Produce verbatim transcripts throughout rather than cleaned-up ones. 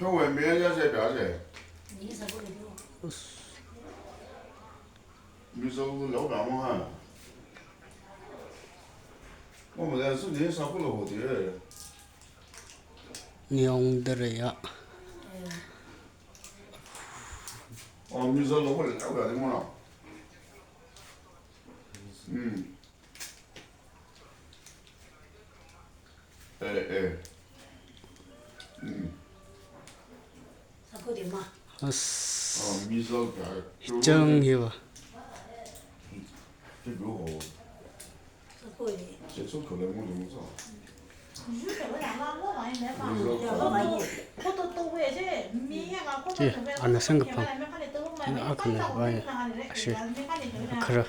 Tongwe me ya se ba se. Mizo lo ba mo ha. Mo mo le su ni sa ku lo ho de. Nyong de re ya. Oh, mizo lo ko le ba de mo na. Hmm. Eh, eh. Mm. As. Ah, mizo ka. Chang hiwa. Hi go ho. Che, ana sangkapam. Ana akhana vai. Ashe. Akhara.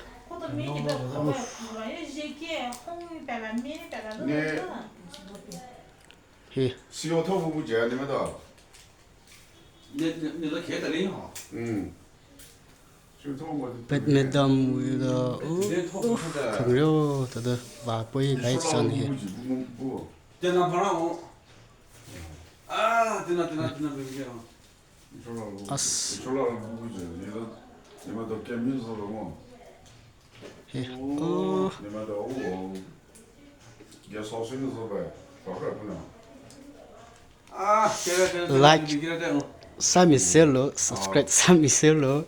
Ne. Hi. Siyo tho bu bu je, ni ma da. Ne, ne, ne la khe ta le ho. Mm. Siyo tho bu. Pet madam wui da. Uh, uh, khangreo, tada, va poi, guys, san hi. Tena para ho. Ah, tena, tena, tena, baby girl. As. He. Oh. Like. Sami selo, subscribe, sami selo.